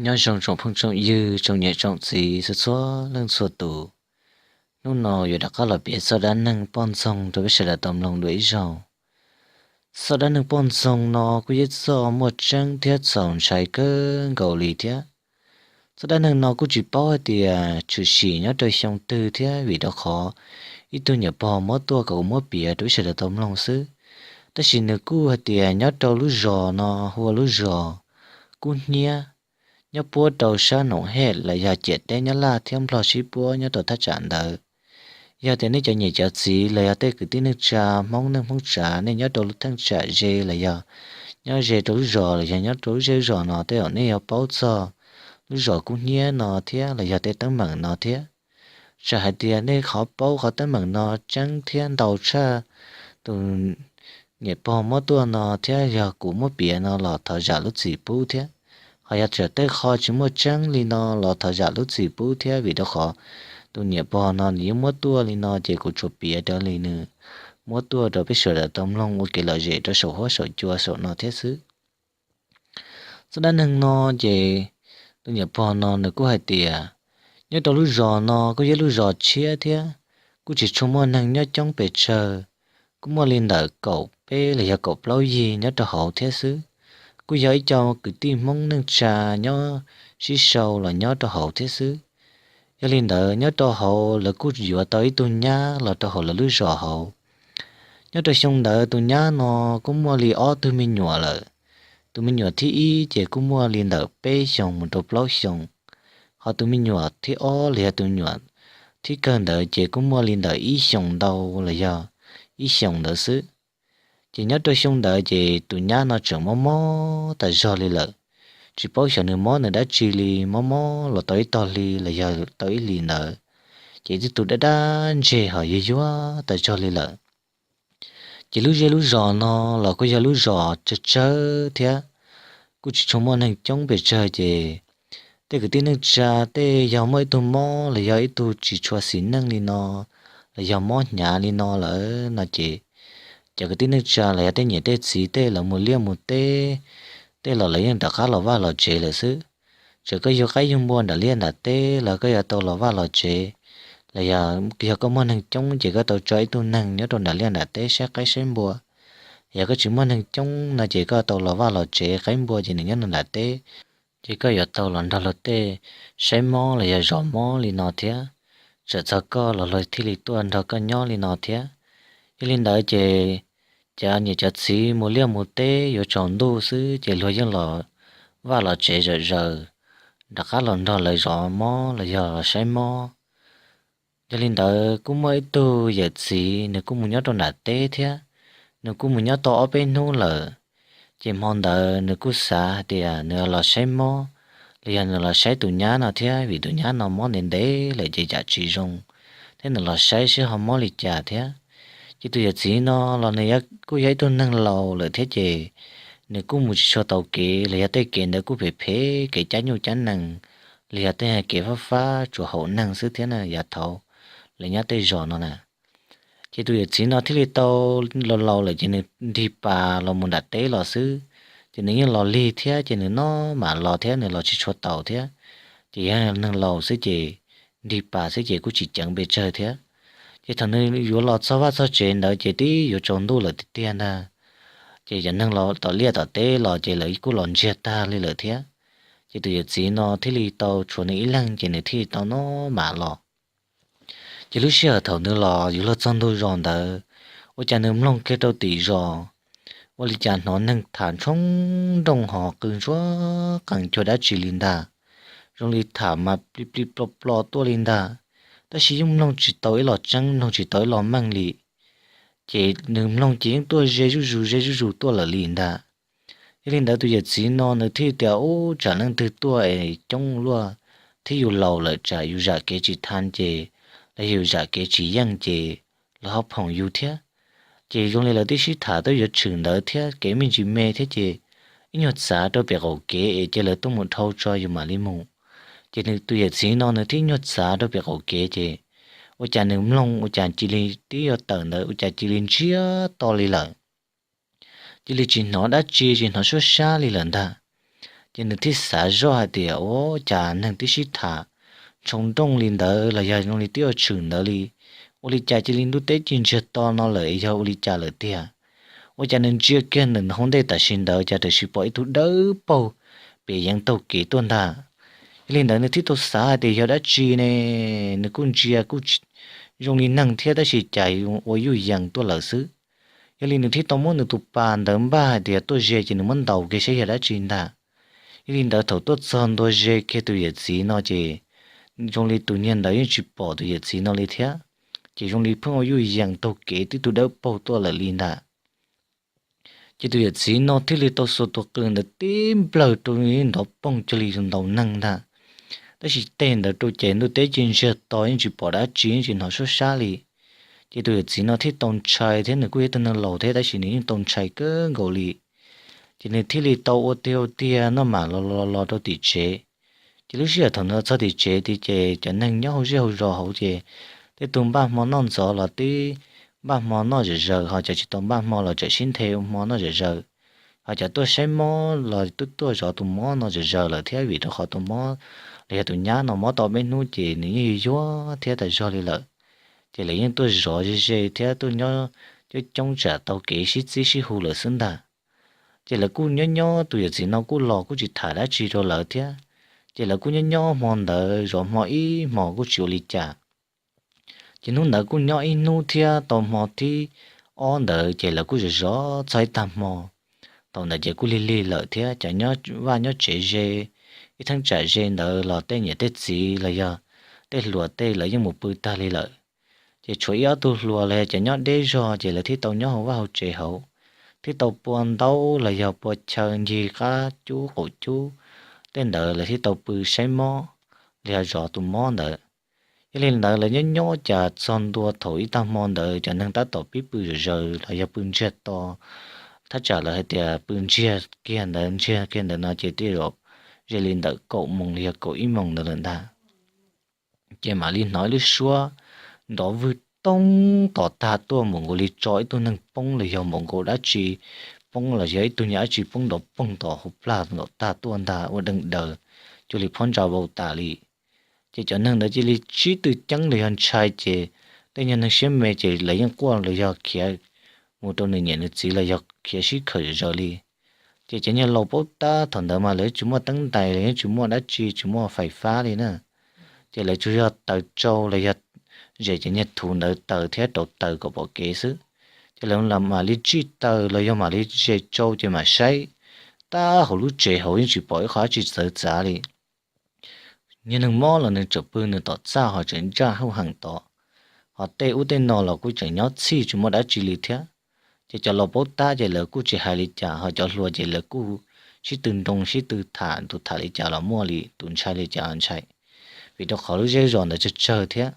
Nyob zoo tsoom phooj tsoom ywg, tsoom niam tsoom txiv txhua txhua leej txhua tus. Hnub no yuav rov qab los piav txoj dab neeg poj ntxoog rau peb sawv daws tau mloog dua ib zaug. Txoj dab neeg poj ntxoog no kuj yog txoj muaj tseeb thiab txaus ntshai kawg nkaus li thiab. Txoj dab neeg no kuj tsis paub hais tias tshwm sim nyob rau xyoo twg thiab, vim rau qhov ib tug niam pog muab tuaj kom kuv muab piav rau peb sawv daws tau mloog xwb. Tab sis nws kuj hais tias nyob rau lub zos no hu ua lub zos Kub Hnyiab, nyob puab rau sab Noom Hej los yog ciam teb Nyab Laj thiab Nplog sib puab nyob rau thaj tsam ntawd. Yog tias nej cov niam cov txiv los yog tej kwv tij neej tsa Hmoob neej Hmoob tsav nej nyob rau lub theej tsam ze los yog nyob ze rau lub zos los yog nyob rau lub zej zos no tej zaum nej yuav paub txog lub zos Kub Hnyiab no thiab los yog tej teeb meem no thiab. Txawm hais tias nej qhov paub qhov teeb meem no tseeb thiab ntau tshaj tus niam pog muab tuaj no thiab yog kuv muab piav no los thov zam lub txim pub thiab. Ho yog txawm tej qho tsis muaj tseeb li no los thov zam lub txim pub thiab, vim rau qhov tus niam pog no nws yeej muab tuaj li no ces kuv tsuas piav raws li nws muab tuaj rau peb sawv daws tau mloog ua kev lom zem rau saum huab saum cua saum no thiab xwb. Txoj dab neeg no ces tus niam pog no nws kuj hais tias nyob rau lub zos no kuj yog lub zos tshiab thiab, kuj tsis tshua muaj neeg nyob coob pes tsawg, kuj muaj li ntawm kaum peb los yog kaum plaub yig nyob rau hauv thiab xwb. Kuj yog ib co kwv tij Hmoob neej tsa nyob sib sau los nyob rau hauv thiab xwb. Yog li ntawd nyob rau hauv lawv kuj yuav tau ib tug nyab los rau hauv lawv lub zos hauv. Nyob rau xyoo ntawd tus nyab no kuj muaj li ob tug me nyuam lawm. Tus me nyuam thib ib ces kuj muaj li ntawm peb xyoos mus rau plaub xyoos, ho tus me nyuam thib ob los yog tus me nyuam thib kawg ntawd ces kuj muaj li ntawm ib xyoos ntau los yog ib xyoos ntawd xwb. Ces nyob rau xyoo ntawd ces tus nyab no tseem mob mob tas zog li lawm, tsis paub xyov nws mob nws dab tsi li, mob mob los tau ib tog hli los yog tau ib hlis ntawd, ces tib tug dab dab ntseg ho yuag yuag tas zog li lawm. Ces lub zej lub zos no los kuj yog lub zos tsawg tsawg thiab, kuj tsis tshua muaj neeg coob pes tsawg ces tej kwv tij neej tsa tej yog muaj ib tug mob los yog ib tug tsis tshua xis neej li no, los yog mob hnyav li no lawm no ces cov kwv tij neej tsa los yog tej niam tej txiv tej lawv mus liaj mus teb, tej los lawv yeej rov qab los vaj los tsev lawm xwb. Txawm koj yug qaib yug npua nram liaj nram teb los koj yuav tau los vaj los tsev, los yog yog koj muaj neeg coob ces koj tau tso ib tug neeg nyob rau nram liaj nram teb saib qaib saib npua. Yog koj tsis muaj neeg coob no ces koj tau los vaj los tsev, qaib npua ces nws nyob nram teb, ces koj yuav tau los nrog luag tej saib mob los yog zov mob li no thiab. Txawm txog koj los luag thiaj li tuaj nrog koj nyob li no thiab. Yog li ntawd ces cov niam cov txiv mus liaj mus teb yuav tsaus ntuj xwb ces luag yeej los vaj los tsev zom zaws, rov qab los nrog lawv zov mob los yog saib mob. Yog li ntawd kuj muaj ib tug yawm txiv nws kuj mus nyob rau nram teb thiab, nws kuj mus nyob tau ob peb hnub lawm. Ces hmo ntawd nws kuj xav hais tias nws los saib mob, los yog nws los saib tus nyab no thiab, vim tus nyab no mob ntev ntev lawm ces yam tsis zoo, thiab nws los saib seb ho mob li cas thiab. Ces tus yawm txiv no los nws kuj yog ib tug neeg laus lawm thiab ces nws kuj mus tsis tshua tau kev los yog tej kev ntawd kuj phem phem, kev cab nyuj cab nees los yog tej kev fab fab tsuas haum neeg xwb thiab na, yav thaud lawv nyob tej zos no na. Ces tus yawm txiv no thiaj li tau laus laus lawm ces nws nrig pas los mus nram teb los xwb. Ces nws yeej los lig thiab ces nws noj mam los thiab nws los tsis tshua taus thiab. Ces yog neeg laus xwb ces nrig pas xwb ces kuj tsis ceev pes tsawg thiab. Ces thaum nws yuav los txog vaj txog tsev ntawd ces twb yuav tsaus ntuj lawm tiag tiag ntag. Ces cov neeg los tom liaj tom teb los ces lawv kuj los ntsiag tag li lawm thiab. Ces tus yawm txiv no thiaj li tau tshuav nws ib leeg ces nws thiaj li tau noj mam los. Ces lub sij hawm thaum nws los yuav luag txog ntug zos ntawd, ua cas nws mloog kiag rau tim zos, ua li cas hnov neeg tham ntshoo nrooj ho qw ntsuag qees cuag dab tsi li ntag, zoo li tham mas pli pli plo plo tuaj li ntag. Tab sis yeej mloog tsis tau ib los tseeb, mloog tsis tau ib los meej li. Ces nws mloog ces yeej tuaj ze zuj zus ze zuj zus tuaj lawm li ntag. Yog li ntawd tus yawm txiv no nws thiaj tias, ub, tsam leej twg tuaj es coob luaj thiab yus laus lawm tsam yus zam kev tsis tau ces, los yus zam kev tsis yeej ces lawv ho phoom yus thiab. Ces zoo li lawv twb sib tham tuaj yuav tshwm ntawd thiab kev me ntsis me thiab ces ib nyuag txav rau pem qaum kev es ces lawv tuaj mus dhau tso yus mam li mus. Ces nws tus yawm txiv no nws thiaj nyuag txav rau pem qaum kev ces ua cas nws mloog ua cas cia li twb yuav tawm ntawd ua cas cia li ntsiag to li lawm. Cia li tsis hnov dab tsi, tsis hnov suab sab li lawm ntag. Ces nws thiaj xav zoj hais tias, Ua cas neeg twb sib tham ntshoo nrooj li ntawd los yog zoo li twb ua tshwm ntawd li, ua li cas cia li ntuj teb ci ntsiag to no lawm, yog ua li cas lawm tiag? Ua cas nws ntsia kiag ntawm hauv ntej tam sim ntawd cas tam sim pom ib tug dawb paug piam yeev taug kev tuaj ntag. Yog li ntawd nws thiaj tau xav hais tias yog dab tsi ne, nws kuj ntsia kuj zoo li neeg thiab tab sis cas ua yuj yees tuaj lawm xwb. Yog li nws thiaj tau muab nws tus pas ntawd npaj hais tias tuaj ze ces nws muab ntaus kiag saib yog dab tsi ntag. Yog li ntawd thaum tuaj txog ntua ze kiag tus yawm txiv no ces zoo li tus niag ntawd yeej tsis pom tus yawm txiv no li thiab, ces zoo li pheej ua yuj yees taug kev tib tug dawb paug tuaj lawm li ntag. Ces tus yawm txiv no thiaj li tau xuas tus qws ntawd tib nplawg rau nrov poog cuag li ntaus neeg ntag. Tab sis teg ntawd rau ces ntuj teb ci ntsiag to yeej tsis pom dab tsi yeej tsis hnov suab sab li. Ces tus yawm txiv no thiaj tau ntshai thiab nws kuj yog tug neeg laus thiab tab sis nws yeej tau ntshai kawg nkaus li. Ces nws thiaj li tau ua tiag ua tiag noj mam los los los rau tim tsev. Ces lub sij hawm thaum nws txog tim tsev tiag ces cov neeg nyob hauv zej hauv zos hauv ces tej tug npaj hmo noj ntxov los twb npaj hmo noj zom zaws, ho cov tsis tau npaj hmo los tseem sib nthe ua hmo noj zom zaws. Ho cov tuaj saib mob los twb tuaj zov tus mob no zom zaws lawm thiab vim rau qhov tus mob los yog tus nyab no mob tau ob peb hnub ces nws yeej yuag yuag thiab tas zog li lawm. Ces lawv yeej tuaj zov ze ze thiab tuaj nyob coob coob tsam tau kev sib txib sib hu lawm xwb ntag. Ces lawv kuj nyob nyob tus yawm txiv no kuj los kuj tsis tham dab tsi rau lawv thiab. Ces lawv kuj nyob nyob hmo ntawd zov hmo ib hmos kuj tsis ua li cas. Ces hnub ntawd kuj nyob ib hnub thiab tau hmo thib ob ntawd ces lawv kuj zov zov txog ib tag hmo. Thaum ntawd ces kuj lig lig lawm thiab cov nyob vaj nyob tsev ze, ib theeb tsam ze ntawd los tej niam tej txiv los yog tej hluas tej lawv yeej mus pw tag li lawm. Ces tshuav ib ob tug hluas los yog cov nyob deb zog ces lawv thiaj tau nyob hauv vaj hauv tsev hauv, thiaj tau pua ntaub los yog pua chaw ncig qab cub qaum cub tej ntawd lawv thiaj tau pw saib mob los yog zov tus mob ntawd. Yog li ntawd lawv nyob nyob cas txog ntua thaum ib tag hmo ntawd cov neeg tab tom pib pw zom zaws los yog pw ntsiag to, thaj tsam lawv hais tias pw ntsiag kiag ntawd ntsiag kiag ntawd no ces twb ze li ntawm kaum moos los yog kaum ib moos ntawd lawm ntag. Ces mam li hnov ib lub suab nrov vwg toob tom tag tuaj npaum nkaus li tso ib tug neeg poob los yog npaum nkaus dab tsi poob los yog ib tug nyuag dab tsi poob nrov poog tom hauv plag tom tag tuaj ntag ua deeg daws cuag li phab ntsa vau tas li. Ces cov neeg ntawd cia li sib tw ceeb los yog ntshai ces tej nyuag neeg siab me ces lawv yeej quaj los yog khiav mus rau nws niam nws txiv los yog khiav sib khawm zom zaws li. Ces cov nyuag laus paub tab thaum ntawd mas lawv tsis muaj teeb ntais los yeej tsis muaj dab tsi tsis muaj fais fab li na. Ces lawv tsuas yog taws tsau los yog zes cov nyuag thuv ntawd taws thiab rauv taws kom pom kev xwb. Ces lawv mam li tsij taws los yog mam li zes tsau ces mam saib tab hauv lub tsev hauv yeej tsis pom ib qho dab tsi txawv txav li. Niag neeg mob los nws tseem pw nws tom txaj ho tseem ntsaj hauj heem tod, ho tej ub tej no los kuj tseem nyob txhij tsis muaj dab tsi li thiab. Ces cov laus paub tab ces lawv kuj tsis hais li cas ho cov hluas ces lawv kuj sib tw nroo sib tw tham, tus tham li cas los muaj li, tus ntshai li cas los ntshai, vim rau qhov lub zej zos ntawd tsawg tsawg thiab.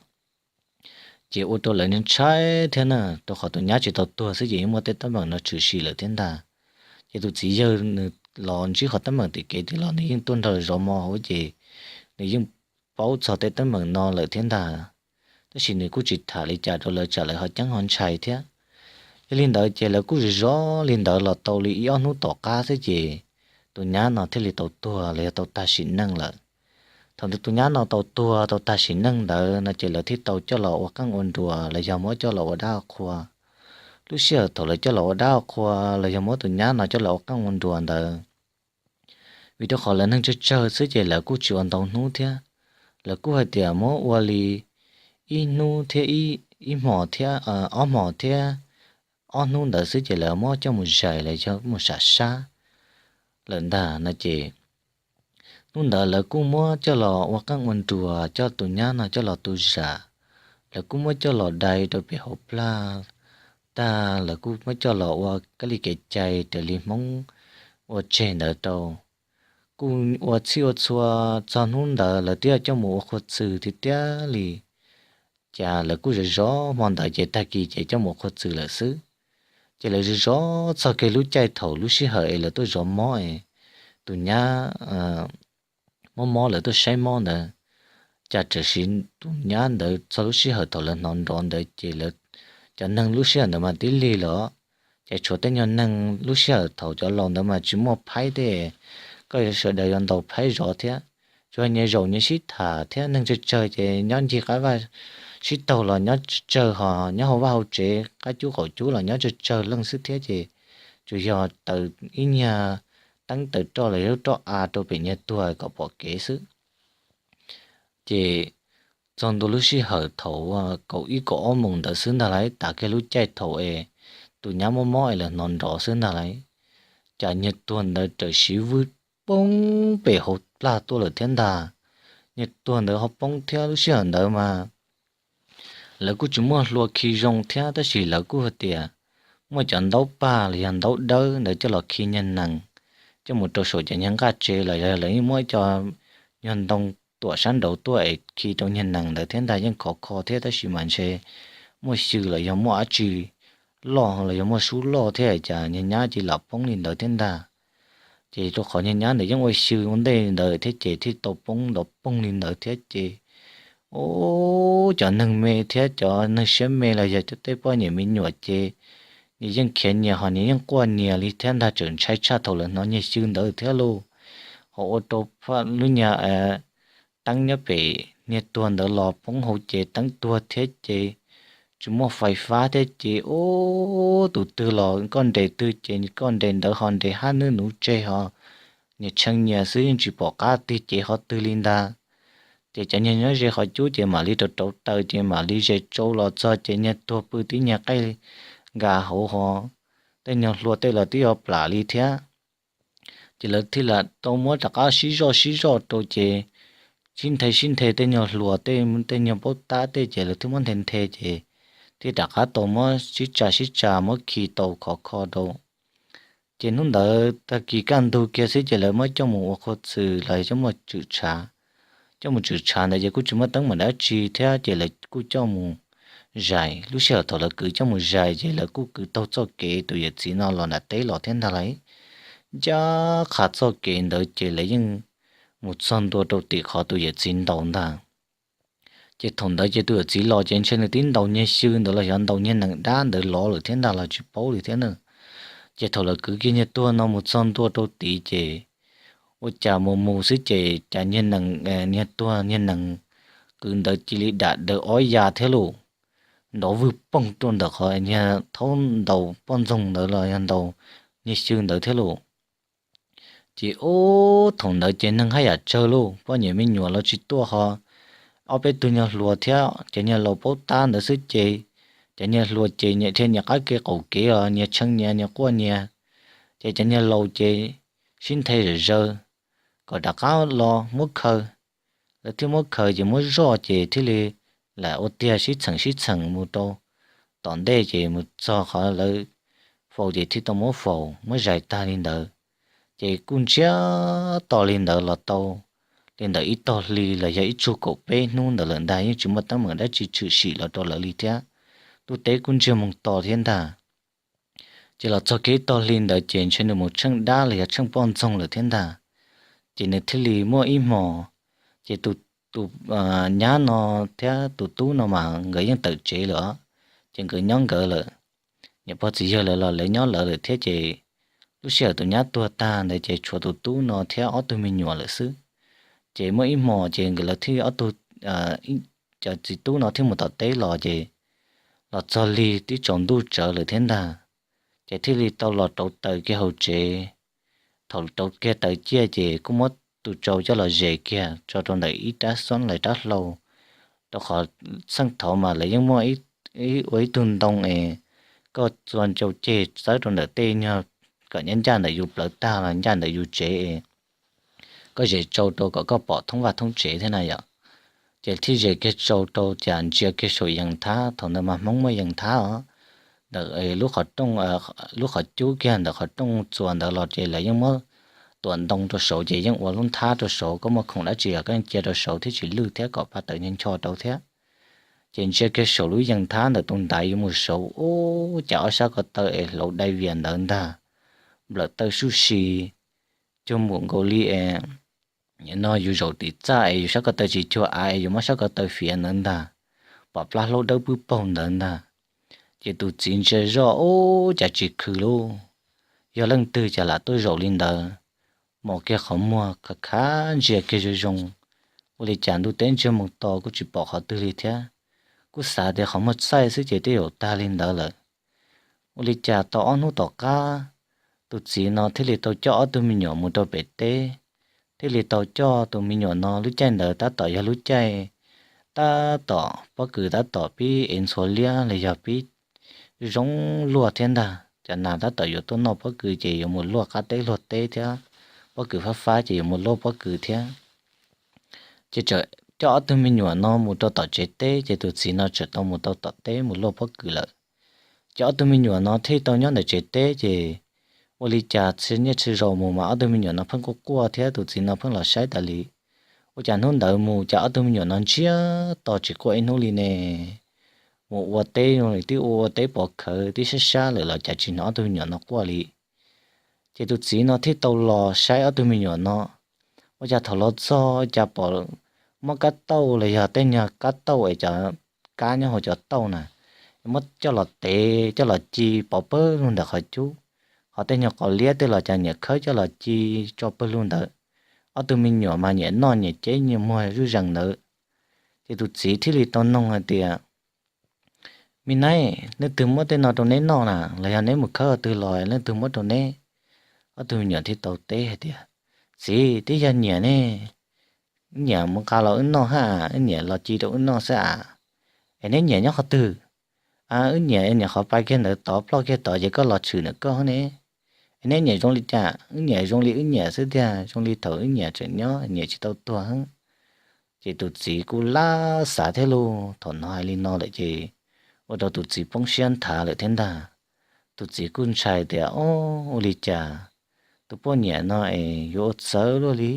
Ces ua rau lawv ntshai thiab na, rau qhov tus nyab tsis tau tuag xwb ces yeej muaj tej teeb meem no tshwm sim lawm thiab ntag. Ces tus txiv yawg nws los ntsib qhov teeb meem tim kev tiag los nws yeej tuaj nrog zov hmo hauv ces nws yeej paub txog tej teeb meem no lawm thiab ntag. Tab sis nws kuj tsis tham li cas rau lawv tsam lawv ho ceeb ho ntshai thiab. Yog li ntawd ces lawv kuj zov zov li ntawd los tau li ib ob hnub tom qab xwb ces tus nyab no thiaj li tau tuag los yog tau tag sim neej lawm. Thaum ntawd tus nyab no tau tuag tau tag sim neej ntawd no ces lawv thiaj tau coj los ua qeej ua nruas los yog muab coj los ua dab ua qhua. Lub sij hawm thaum lawv coj los ua dab ua qhua los yog muab tus nyab no coj los ua qeej ua nruas ntawd, vim rau qhov lawv neeg tsawg tsawg xwb ces lawv kuj tsis ua ntau hnub thiab. Lawv kuj hais tias muab ua li ib hnub thiab ib hmos thiab ob hmos thiab ob hnub ntawd xwb ces lawv muab coj mus zais los yog mus sam sab lawm ntag no ces hnub ntawd lawv kuj muab coj los ua qeej ua nruas coj tus nyab no coj los tu zam. Lawv kuj muab coj los dai rau pem hauv plag tag lawv kuj muab coj los ua kab li kev cai raws li Hmoob ua tseg ntawd rau. Kuj ua txhij ua txhua txog hnub ntawd lawv twb coj mus ua qhua txws tiag tiag li. Ces lawv kuj zov zov hmo ntawd ces tag kis ces coj mus ua qhua txws lawm xwb. Ces lawv zov zov txog kiag lub caij thaum lub sij hawm es lawv tuaj zov mob es tus nyab mob mob lawv tuaj saib mob ntawd, cas tam sim tus nyab ntawd txog lub sij hawm thaum lawv hnov nrov ntawd ces cov neeg lub sij hawm ntawd mas tib lig los, ces tshuav tej nyuag neeg lub sij hawm thaum cov laus ntawd mas tsis muaj phaib tej koj sawv daws yuav ntaus phaib zov thiab. Tsuas nyias zaum nyias sib tham thiab, neeg tsawg tsawg ces nyob ncig qab vaj sib taug los nyob tsawg tsawg, ho nyob hauv vaj hauv tsev qab cub qaum cub los nyob tsawg tsawg leej xwb thiab ces tsuas yog taws ib nyuag teeb taws roj los yog lub roj av rau pem nyiag tuag kom pom kev xwb. Ces txog ntua lub sij hawm thaum kaum ib kaum ob moos ntawd xwb ntag lauj, tas kiag lub caij thaum es tus nyab mob mob es lawv hnov nrov xwb ntag lauj, cas nyiag tuag ntawd raws siv vwj poob pem hauv plag tuaj lawm thiab ntag. Nyiag tuag ntawd ho poob thiab, lub sij hawm ntawd mas lawv kuj tsis muaj hlua khi zoo thiab, tab sis lawv kuj hais tias muaj cov ntaub pag los yog ntaub dawb ntawd coj los khi nyiag nees, coj mus rau saum cov nyiag nqaj tsev los yog lawv yeej muab cov nyuag ntoo tuam sab nraud tuaj es khi rau nyiag nees ntawd thiab ntag, yeej khov kho thiab, tab sis mas ntshe muaj xyw los yog muaj dab tsi loj los yog muaj sub loj thiab cas nyiag nyab cia li lam poob li ntawd thiab ntag. Ces rau qhov nyiag nyab ntawd yeej ua xyw ua ntej ntawd thiab ces thiaj tau poob nrov poog li ntawd thiab ces, o, cov neeg me thiab cov neeg siab me los yog cov tej poj niam me nyuam ces nyias yeej khiav nyias ho nyias yeej quaj nyias li thiab ntag, tseem ntshai tshaj thaum lawv hnov nyiag xyw ntawd thiab lauj. Ho ua rau lub nyuag teeb nyob pem nyiag tuag ntawd los poob hauv ces teeb tuag thiab ces tsis muaj fais fab thiab ces, o, tus twg los koj nres twg ces koj nres ntawd ho nres hab nwb nuv tseg ho nyias tshee nyias xwb, yeej tsis pom qab tig cev qhov twg li ntag. Ces cov nyiag nyob ze qhov cub ces mam li rauv rauv taws ces mam li zes tsau los txog ces nyiag tuag pw tib nyiag qaij nkas hauv ho tej nyuag hlua tej los twb yuav plam li thiab. Ces lawv thiaj li tau muab rov qab sib zoj sib zoj rau ces sib nthe sib nthe tej nyuag hlua tej, tej nyuag paub tab tej ces lawv thiaj muab nthe nthe ces thiaj rov qab tau muab sib tsa sib tsa muab khi tau khov kho rau. Ces hnub ntawd tag kis kaj ntug kiag xwb ces lawv muab coj mus ua qhua txws los coj mus tswm tshav. Coj mus tswm tshav ntawd ces kuj tsis muaj teeb meem dab tsi thiab ces lawv kuj coj mus zais. Lub sij hawm thaum lawv kwv coj mus zais ces lawv kuj kwv taug txoj kev tus yawm txiv no los nram teb los thiab ntag lauj. Ncaj qha txoj kev ntawd ces lawv yeej mus txog ntua rau tim qhov tus yawm txiv ntaus ntag. Ces thaum ntawd ces tus yawm txiv los ces ntshe nws twb ntaus nyiag xyw ntawd los yog ntaus nyiag nees dab ntawd lov lawm thiab ntag los tsis paub li thiab na. Ces thaum lawv kwv kiag nyiag tuag no mus txog ntua rau tid ces ua cas mus mus xwb ces cas nyiag nees, nyiag tuag nyiag nees kwv ntawd cia li dam daws ob ya thiab lauj. Nrov vwg poog rau ntawm qhov nyiag thaub ntaus poj ntxoog ntawd los yog ntaus nyiag xyw ntawd thiab lauj. Ces ub thaum ntawd ces neeg haj yam tsawg lauj, poj niam me nyuam los tsis tuaj ho ob peb tug nyuag hluas thiab cov niag laus paub tab ntawd xwb ces cov niag hluas ces nyias thiaj nyias qab kev qaum kev os, nyias tshee nyias, nyias quaj nyias. Ces cov niag laus ces sib nthe zawm zaws kom rov qab los muab khaws. Lawv thiaj muab khaws ces muab zoj ces thiaj li lam ua tiag sib txheem sib txheem mus rau tom ntej ces mus txog qhov lawv faus ces thiaj tau muab faus muab zais tag li ntawd. Ces kuj ntsiag to li ntawd los tau li ntawm ib tog hli los yog ib tsug kaum peb hnub ntawd lawm ntag, yeej tsis muaj teeb meem dab tsi tshwm sim los rau lawv li thiab. Ntuj teb kuj ntsiag moog to thiab ntag. Ces los txog kiag ib tog hli ntawd ces ntshe nws mus tsheej dab los yog tsheej poj ntxoog lawm thiab ntag. Ces nws thiaj li muaj ib hmos, ces tus, tus nyab no thiab tus tub no mas nkawd yeej tawm tsev lawm, ces nkawd nyob nkawd lawm. Niam pog txiv yawg lawv los lawv nyob lawv lawm thiab ces lub sij hawm tus nyab tuag tag ntawd ces tshuav tus tub no thiab ob tug me nyuam lawm xwb. Ces muaj ib hmos ces nkawd lawv thiaj ob tug, cov txiv tub no thiaj mus tom teb los ces los txog lig twb tsaus ntuj tsawv lawm thiab ntag. Ces thiaj li tau los rauv taws kiag hauv tsev. Thaum rauv kiag taws ciaj ces kuj muab tus tsau coj los zes kiag tso rau ntawm ib rab xoob lais rab hlau, rau qhov txheej thaud mas lawv yeej muaj ua ib tug ntoo es koj txua ntsau ceg txawb rau ntawm tej nyuag kom nyob ncaj ntawm yus plawv tag los ncaj ntawm yus tsev es koj zes tsau rau kom koj pom thoob vaj thoob tsev thiab na yom. Ces thiaj zes kiag tsau rau cas ntsia kiag saum yees thab, thaum ntawd mas Hmoob muaj yees thab os, ntawm lub qhov rooj, lub qhov cub kiag ntawm qhov rooj txuas ntawd los ces lawv yeej muab tuam ntoo rau saud ces yeej ua lub nthab rau saud, koj muaj khoom dab tsi los koj yeej cia rau saud thiab tsis lwj thiab kom pa taws ncho ncho rau thiab. Ces ntsia kiag saum lub yees thab ntawm tus ntaiv yuav mus saud ub cas ob sab ko taw es hlauv dai vias ntawd ntag, nplawm taw suj si, cuag npaum nkaus li es no yus zaum tim txaj es yus sab ko taw tsis cuag av es yus muab sab ko taw fiav ntawd ntag, pom plab hlaub dawb pwb paug ntawd ntag. Ces tus txiv ntsia zoj ub cas tsis khw lauj, yog leej twg cas lam tuaj zaum li ntawd. mos kiag qhov muag khav khav ntsia kiag zoo zoo, ua li cas ntuj teb ntsiag moo to kuj tsis pom qhov twg li thiab. Kuj xav tias qhov muag txaij xwb ces tej zaum tag li ntawd lawm. Ua li cas tau ob hnub tom qab, tus txiv no thiaj li tau coj ob tug me nyuam mus rau pem teb, thiaj li tau coj tus me nyuam no. Lub caij ntawd tab tom yog lub caij tab tom pob kws tab tom pib ev ntxhuav liab los yog pib zoo luaj thiab ntag. Cov nas tab tom yuav tuaj noj pob kws ces yuav mus luaj qab teb luag teb thiab, pob kws fab fab ces yuav mus luaj pob kws thiab. Ces txawm coj ob tug me nyuam no mus rau tom tsev teb, ces tus txiv no txawm tau mus tau tom teb mus luaj pob kws lawm. Ces ob tug me nyuam no thiaj tau nyob ntawm tsev teb, ces ua li cas txhia niaj txhia zaus mus mas ob tug me nyuam no pheej quaj quaj thiab tus txiv no pheej los saib tas li. Ua cas hnub ntawd mus cas ob tug me nyuam no ntsiag to tsis quaj ib hnub li ne. Mus ua teb zoo li twb ua ua teb pov khawv twb sab sab lawm los cas tsis hnov ob tug me nyuam no quaj li. Ces tus txiv no thiaj tau los saib ob tug me nyuam no. Ua cas thaum los txog cas pom muab kab tauj los yog tej nyuag kab tauj es cov kab nyob hauv cov tauj na, muab coj los tev coj los ci pov pawg lug ntawm qhov cub. Ho tej nyuag qos liab tej los cas nyiam khawb coj los ci tso pawg lug ntawd. Ob tug me nyuam mas nyiam noj nyiam ceb nyiam muag zuj zees ntawd. Ces tus txiv thiaj li tau noog hais tias, Me nab, leej twg muab tej no rau neb noj na, los yog neb mus khawb qhov twg los leej twg muab rau neb? Ob tug me nyuam thiaj tau teb hais tias, Txiv, twb yog niam ne, wb niam mus nqa los wb noj hab, wb niam los ci rau wb noj xwb as. Es neb niam nyob qhov twg? Wb niam nyob qhov pais kiag ntawd tod, ploj kiag tod ces koj los tshwm ntawm koj ne. Es neb niam zoo li cas? Wb niam zoo li wb niam xwb tiag, zoo li thaum wb niam tseem nyob, niam tsis tau tuag hab. Ces tus txiv kuj laj xav thiab lauj, thaum hnov hais li no lawm ces ua rau tus txiv poob siab nthav lawm thiab ntag. Tus txiv kuj ntshai tias, Ob, ua li cas tus poj niam no es yuav ua txawv luaj li,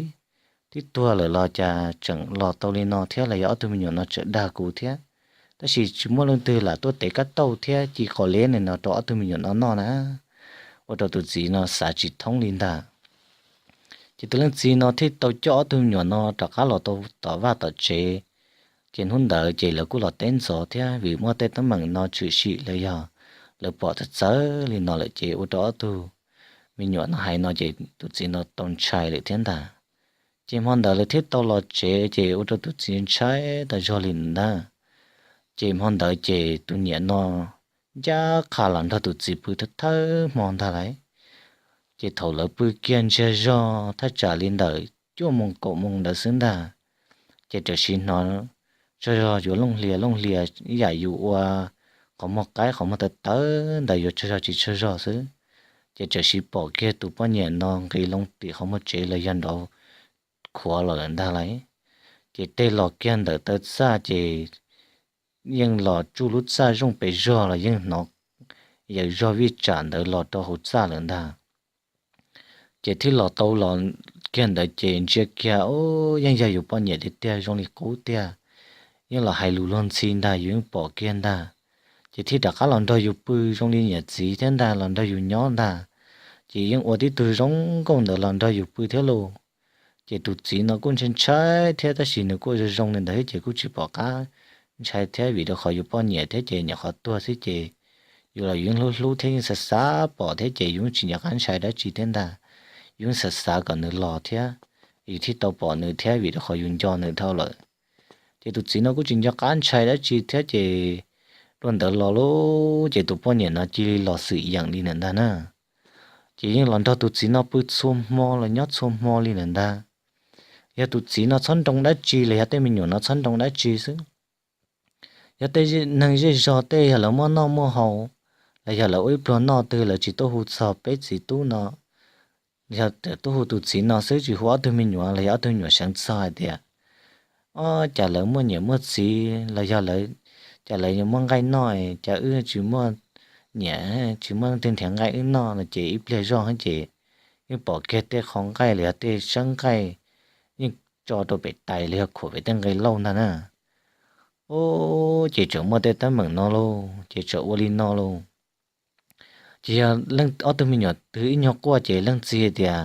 twb tuag lawm los cas tseem los tau li no thiab, los yog ob tug me nyuam no tseem dag kuv thiab. Tab sis tsis muaj leej twg lam tuaj tev kab tauj thiab ci qos liab no rau ob tug me nyuam no noj na. Ua rau tus txiv no xav tsis thoob li ntag. Ces tus leej txiv no thiaj tau coj ob tug me nyuam no rov qab los tau tom vaj tom tsev. Ces hnub ntawd ces lawv kuj los teb ntxov thiab, vim muaj tej teeb meem no tshwm sim los yog lawv pom txawv txawv li no lawm ces ua rau ob tug me nyuam no hais no ces tus txiv no tau ntshai lawm thiab ntag. Ces hmo ntawd lawv thiaj tau los tsev ces ua rau tus txiv ntshai tas zog li ntag. Ces hmo ntawd ces tus niam no ncaj qha los nrog tus txiv pw thawj thawj hmo ntag lauj. Ces thaum lawv pw kiag ntsiag zog thaj tsam li ntawm cuaj moos kaum moos ntawd xwb ntag, ces tam sim hnov tsaug zog yuav looj hlias looj hlias ib yam yus ua qhov muag qaib qhov muag tawv tawv ntawd yuav tsaug zog tsis tsaug zog xwb. Ces tam sim pom kiag tus poj niam no nqis loo tim qhov muag tsev los yog nrov khuav los lawm ntag lauj. Ces tej los kiag ntawm taw txaj ces yeej los tsuj lub txaj zooj pes zog los yeej hnov yaws zog vij tsam ntawd los rau hauv txaj lawm ntag. Ces thiaj los tau los kiag ntawd ces ntsia kiag, Ob, yeej yog yus poj niam tiag tiag, zoo li qub tiag. Yeej los hais lus luag ntxhi ntag, yus yeej pom kiag ntag. Ces thiaj rov qab los nrog yus pw zoo li niam txiv thiab ntag, los nrog yus nyob ntag. Ces yeej ua tib tug zoo nkauj ntawd los nrog yus pw thiab lauj. Ces tus txiv no kuj ntshai ntshai thiab tab sis nws kuj zoo zoo li ntawd thiab ces kuj tsis pom qab ntshai thiab vim rau qhov yus poj niam thiab ces nyuam qhuav tuag xwb ces yus los yus yeej hlub hlub thiab yeej xav xav pom thiab ces yus tsis nco qab ntshai dab tsi thiab ntag. Yus yeej xav xav kom nws los thiab, yus thiaj tau pom nws thiab vim rau qhov yus nco nws dhau lawm. Ces tus txiv no kuj tsis nco qab ntshai dab tsi thiab ces dua ntawd los lauj, ces tus poj niam no cia li los xwm yeem li ntawd ntag na. Ces yeej los nrog tus txiv no pw txhua hmo los nyob txhua hmo li ntawd ntag. Yog tus txiv no txhob nroo dab tsi los yog tej me nyuam no txhob nroo dab tsi xwb. Yog tej neeg zej zog tej yog lawv muaj noj muaj haus, los yog lawv ua ib pluag noj twg lawv tsis tuaj hu txog peb txiv tub no, yog tuaj hu tus txiv no xwb tsis hu ob tug me nyuam los yog ob tug me nyuam seev txog hais tias, Ob, cas lawv muaj niam muaj txiv los yog lawv, cas lawv muaj nqaij noj, cas wb tsis muaj niam tsis muaj leej twg nrhiav nqaij wb noj no ces ib pliag zoj ces yeej pom kiag tej qho nqaij los yog tej sab nqaij yeej tso rau pem tais los yog khuam pem tej nqe lauj ntag na. Ob, ces tseem muaj tej teeb meem no lauj, ces tseem ua li no lauj. Ces yog ob tug me nyuam twg ib nyuag quaj ces leej txiv tias,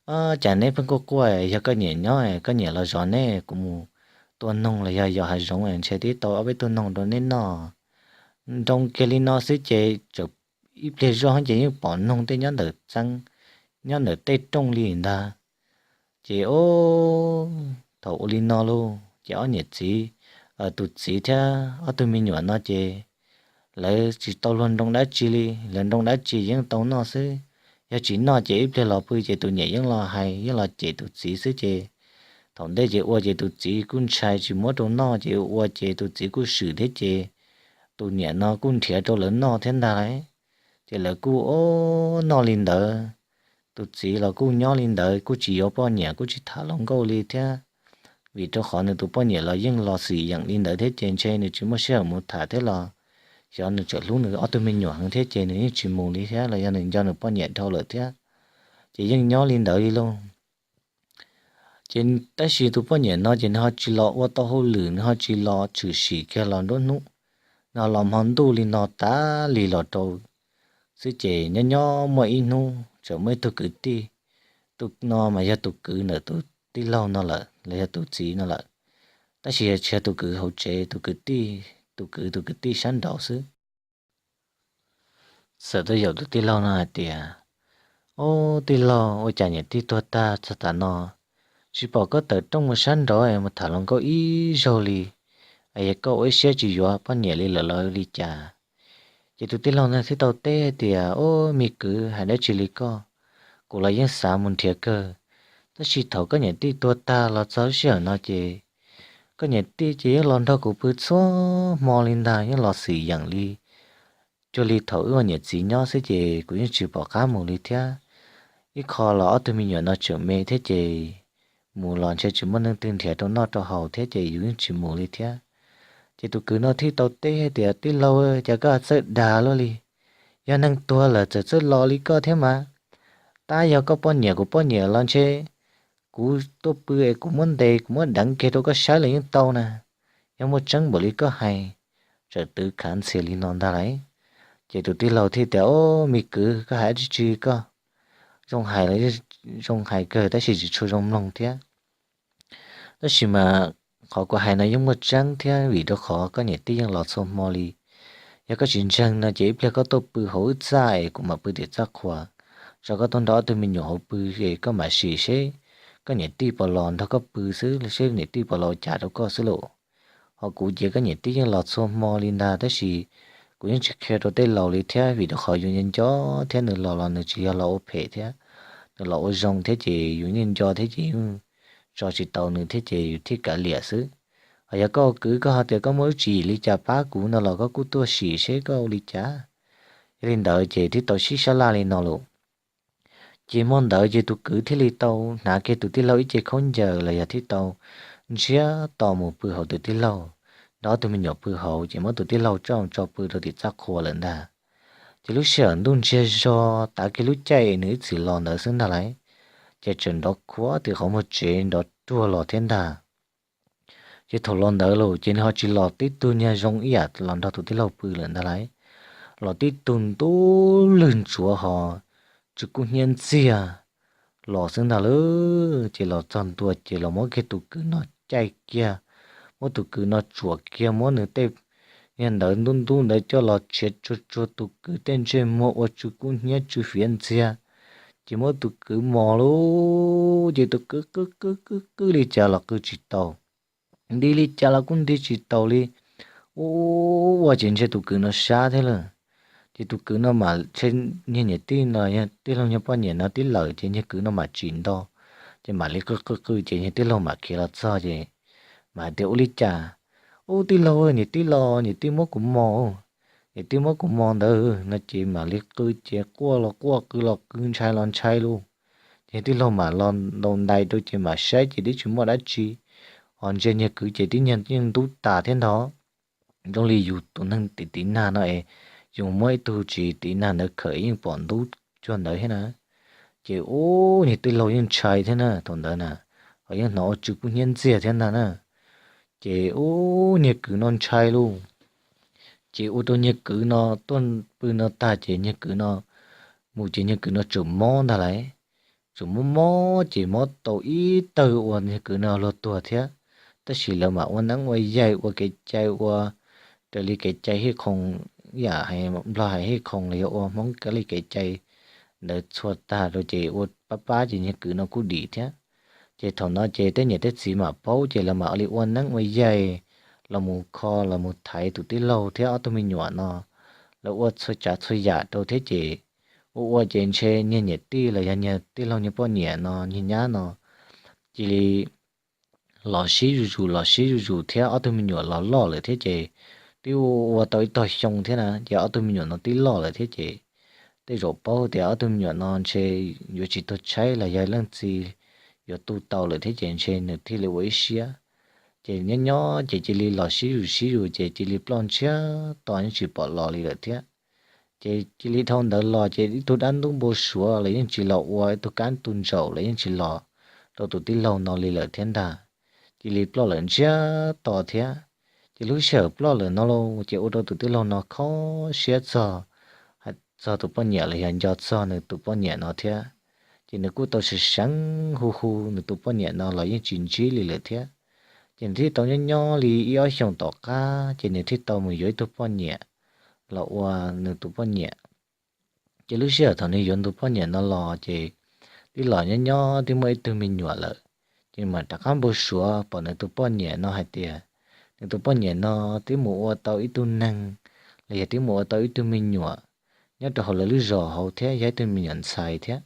Ob, cas neb pheej quaj quaj, yog koj niam nyob koj niam los zov neb, kuv mus tua noog los yog yos hav zoov ntshe twb tau ob peb tug noog rau neb noj. Nroo kiag li no xwb ces tseem ib pliag zoj ces yeej pom noog tej nyob ntawm txeeb, nyob ntawm tej rooj li ntag. Ces ob, thaum ua li no lauj ces ob niam txiv, tus txiv thiab ob tug me nyuam no ces lawv tsis tau luag nroo dab tsi li. Lawv nroo dab tsi yeej tau noj xwb, yog tsis noj ces ib pliag los pw ces tus niam yeej los hais yeej los cem tus txiv xwb ces thaum ntej ces ua ces tus txiv kuj ntshai tsis muab rau noj ces ua ces tus txiv kuj swm thiab ces tus niam no kuj nrhiav rau lawv noj thiab ntag lauj. Ces lawv kuj ob noj li ntawd, tus txiv los kuj nyob li ntawd kuj tsis yuav poj niam kuj tsis tham hluas nkauj li thiab, vim rau qhov nws tus poj niam los yeej los xwm yeem li ntawd thiab ces ntshe nws tsis muaj sij hawm mus tham thiab los xyov nws tseem hlub nws ob tug me nyuam heev thiab ces nws yeej tsis mus li thiab los yog nws nco nws poj niam dhau lawm thiab, ces yeej nyob li ntawd li lauj. Ces tab sis tus poj niam no ces nws ho tsis los ua tau hauj lwm, nws ho tsis los tshwm sim kiag los nruab hnub, nws ho los hmo ntuj li no tas li los rau xwb ces nyob nyob muaj ib hnub txawm muaj ib tug kwv tij, tus no mas yog tus kwv ntawm tus tij laug no lawm los yog tus txiv no lawm, tab sis tsis yog tus kwv hauv tsev, tus kwv tij, tus kwv tus kwv tij sab nraud xwb. Txawm tuaj yaum tus tij laug no hais tias, Ob, tij laug, ua cas niam tij tuag tag txog tav no tsis pom koj tawm rooj mus sab nraud mus tham hluas nkauj ib zaug li, es yog koj ua ib siab tsis yuav poj niam li lawm los li cas? Ces tus tij laug no thiaj tau teb tias, Ob, me kwv, hais dab tsi li koj? Kuv los yeej xav mus nrhiav kawg, tab sis thaum koj niam tij tuag tag los txog lub sij hawm no ces koj niam tij ces yeej los nrog kuv pw txhua hmo li ntag, yeej los xwm yeem li cuag li thaum wb ua niam txiv nyob xwb ces kuv yeej tsis pom qab mus li thiab. Ib qho los ob tug me nyuam no tseem me thiab ces mus los ntshe tsis muaj neeg twg nrhiav rau noj rau haus thiab ces yus yeej tsis mus li thiab. Ces tus kwv no thiaj tau teb tias, Tij laug, cas koj txawj dag luaj li? Yog neeg tuag lawm txawm txawj los li koj thiab mas. Tab yog koj poj niam kuv poj niam los ntshe kuv tuaj pw es kuv muab ntes kuv muab deev kiag rau koj saib los yeej tau na. Yog muaj tseeb npaum li koj hais, txawm twv khav ntxhias li no ntag lauj. Ces tus tij laug thiaj tias, Ob, me kwv, koj hais dab tsi koj? Zoo hais los zoo hais kawg tab sis tsis tshua zoo mloog thiab. Tab sis mas qhov kuv hais no yeej muaj tseeb thiab vim rau qhov koj niam tij yeej los txhua hmo li. Yog koj tsis ntseeg no ces ib pliag koj tuaj pw hauv wb txaj es kuv mam pw tim txaj qhua, tso koj tuaj nrog ob tug me nyuam hauv pw es koj mam sim seb koj niam tij puas los nrog koj pw xwb, seb niam tij puas los ua cas rau koj xwb lauj. Ho kuv ces koj niam tij yeej los txhua hmo li ntag tab sis kuv yeej tsis qhia rau tej laus li thiab vim rau qhov yus nco nco thiab nws los los nws tsis yog los ua phem thiab, nws los ua zoo thiab ces yus yeej nco thiab ces yeej tso tsis tau nws thiab ces yus thiaj kav liam xwb. Ho yog koj ua kwv koj ho tias koj muaj lub tswv yim li cas pab kuv no los koj kuj tuaj sim seb koj ua li cas. Yog li ntawd ces thiaj tau sib sab laj li no lauj. Ces hmo ntawd ces tus kwv thiaj li tau hnav kiag tus tij laug ib ce khaub ncaws los yog thiaj tau ntsiag to mus pw hauv tus tij laug, nrog ob tug me nyuam pw hauv ces muab tus tij laug coj tso pw rau tim txaj qhua lawm ntag. Ces lub sij hawm ntuj ntsiag zog tav kiag lub caij nws ib txwm los ntawd xwb ntag lauj, ces tseem nrov khuav tim qhov muag tsev nrov ruag los thiab ntag. Ces thaum los ntawd los ces nws ho tsis los tib tug niag zoo ib yam los nrog tus tij laug pw lawm ntag lauj, los tib tug ntu lwg ntsuav ho tsw kub hnyiab ntxiag los xwb ntag lauj. Ces los txog ntua ces los muab kiag tus kwv no caij kiag, muab tus kwv no tsuam kiag, muab nws tej niag ntawd ntub ntub ntawd coj los tshiav tsuag tsuag tus kwv tej ntsej muag ua tsw kub hnyiab tsw fiav ntxiag. Ces muab tus kwv mos lauj, ces tus kwv qw qw qw qw li cas los qw tsis tau, nti li cas los kuj nti tsis taus li. Ua ces ntshe tus kwv no sab thiab lawm. Ces tus kwv no mas ntshe niag niam tij no, tij laug niag poj niam no twb lawm ces niag kwv no mam tsim nto, ces mam li qw qw qw ces niag tij laug mam khiav los txog ces mam hais tias, Ua li cas? Ub, tij laug, niam tij los niam tij muab kuv mos, niam tij muab kuv mos ntawd no ces mam li qw ces quaj los quaj qw los qw ntshai los ntshai lauj. Ces tij laug mam los ntaus ntais rau ces mam saib ces twb tsis muaj dab tsi, ho ntsia niag kwv ces tib niag yeej ntub tas thiab ntag. Zoo li yus tus neeg tiv tiv nag no es yus muab ib tug tsis tiv nag ntawd khawm yeej pom ntub cuag ntawd thiab na. Ces ub, niag tij laug yeej ntshai thiab na, thaum ntawd na, ho yeej hnov ua tsw kub hnyiab ntxiag thiab ntag na. Ces ub, niag kwv no ntshai lauj. Ces ua rau niag kwv no tuaj pw no tag ces niag kwv no mus ces niag kwv no tseem mob ntag lauj. Tseem mob mob ces mob tau ib tawg uas niag kwv no luag tuag thiab. Tab sis lawv mam ua neeb ua yaig ua kev cai ua raws li kev cai hij khoos, yam hais nplog hais hij khoos los yog ua hmoob kav li kev cai ntawd txhua tag rau ces ua pab pab ces niag kwv no kuj dim thiab. Ces thaum no ces tej niam tej txiv mam paub ces lawv mam li ua neeb ua yaig los mus kho los mus thaiv tus tij laug thiab ob tug me nyuam no. Lawv ua txhua tsav txhua yam rau thiab ces ua ua ces ntshe niag niam tij los yog niag tij laug niag poj niam no niag nyab no cia li los sib zuj zus los sib zuj zus thiab ob tug me nyuam los loj lawm thiab ces twb ua ua tau ib tog xyoo thiab na ces ob tug me nyuam no twb loj lawm thiab ces tej zaum paub tias ob tug me nyuam no ntshe yuav tsis tuag tshaib los yog leej txiv yuav tu tau lawm thiab ces ntshe nws thiaj li ua ib siab. Ces nyob nyob ces cia li los sib zuj sib zus ces cia li ploj ntsiag to yeej tsis pom los li lawm thiab. Ces cia li dhau ntawd los ces ib tug dab ntub npau suav los yeej tsis los ua, ib tug kab ntug ntsaum los yeej tsis los rau tus tij laug no li lawm thiab ntag. Cia li ploj lawm ntsiag to thiab. Ces lub sij hawm ploj lawm no los ces ua rau tus tij laug no kho siab txog, hais txog tus poj niam los yog nco txog nws tus poj niam no thiab. Ces nws kuj tau seev seev hu hu nws tus poj niam no los yeej tsis ntsib li lawm thiab. Ces nws thiaj tau nyob nyob li ib ob xyoos tom qab ces nws thiaj tau mus yuav ib tug poj niam los ua nws tus poj niam. Ces lub sij hawm thaum nws yuav nws tus poj niam no los ces twb los nyob nyob twb muaj ib tug me nyuam lawm. Ces nws mam rov qab npau suav pom nws tus poj niam no hais tias nws tus poj niam no twb mus ua tau ib tug neeg los yog twb mus ua tau ib tug me nyuam nyob rau hauv lawv lub zos hauv thiab yog ib tug me nyuam ntxhais thiab.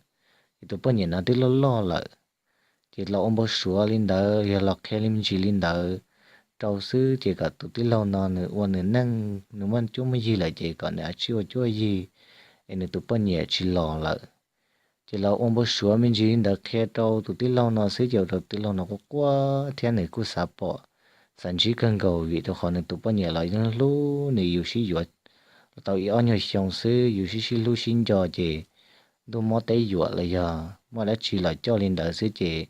Ces tus poj niam no twb loj loj lawm. Ces los ua npau suav li ntawd yog los qhia li me ntsis li ntawd rau xwb ces kom tus tij laug no nws ua nws neej, nws muaj cuab muaj yig lawm ces kom nws ua cuab yig es nws tus poj niam tsis los lawm. Ces los ua npau suav me ntsis li ntawd qhia rau tus tij laug no xwb ces ua rau tus tij laug no quaj quaj thiab nws kuj xav pom, xav ntsib kawg nkaus vim rau qhov nws tus poj niam los yeej hlub nws, yus sib yuav tau ib ob nyuag xyoo xwb yus sib sib hlub sib nco ces ntuj mob teb yuam los yog muaj dab tsi los coj li ntawd xwb ces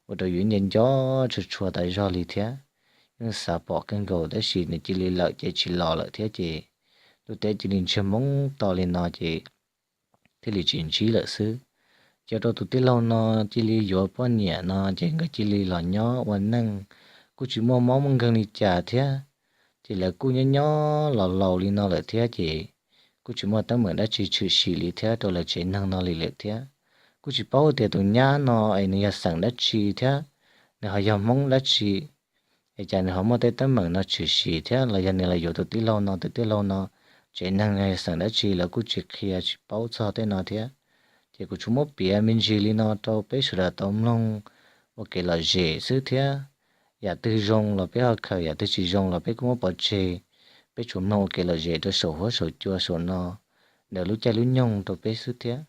ua rau yus nco nco tshua tshua tas zog li thiab. Yeej xav pom kawg nkaus tab sis nws cia li lawm ces tsis los lawm thiab ces ntuj teb cia li ntsiag hmoo to li no ces thiaj li tsis ntsib lawm xwb. Ces rau tus tij laug no cia li yuav poj niam no ces nkawd cia li los nyob ua neej, kuj tsis muaj mob muaj nkeeg li cas thiab. Ces lawv kuj nyob nyob los laus li no lawm thiab ces kuj tsis muaj teeb meem dab tsi tshwm sim li thiab rau lawv tsev neeg no li lawm thiab. Kuj tsis paub tias tus nyab no es nws yog xeem dab tsi thiab nws ho yog Hmoob dab tsi es cas nws ho muaj tej teeb meem no tshwm sim thiab los yog nws los yuav tus tij laug no, tus tij laug no tsev neeg no yog xeem dab tsi lawv kuj tsis qhia tsis paub txog tej no thiab. Ces kuv tsuas muab piav me ntsis li no rau peb sawv daws tau mloog ua kev lom zem xwb thiab. Yam twg zoo los peb ho khaws, yam twg tsis zoo los peb kuj muab pov tseg. Peb tsuas mloog ua kev lom zem rau saum huab saum cua saum no ntawm lub caij lub nyoog rau peb xwb thiab.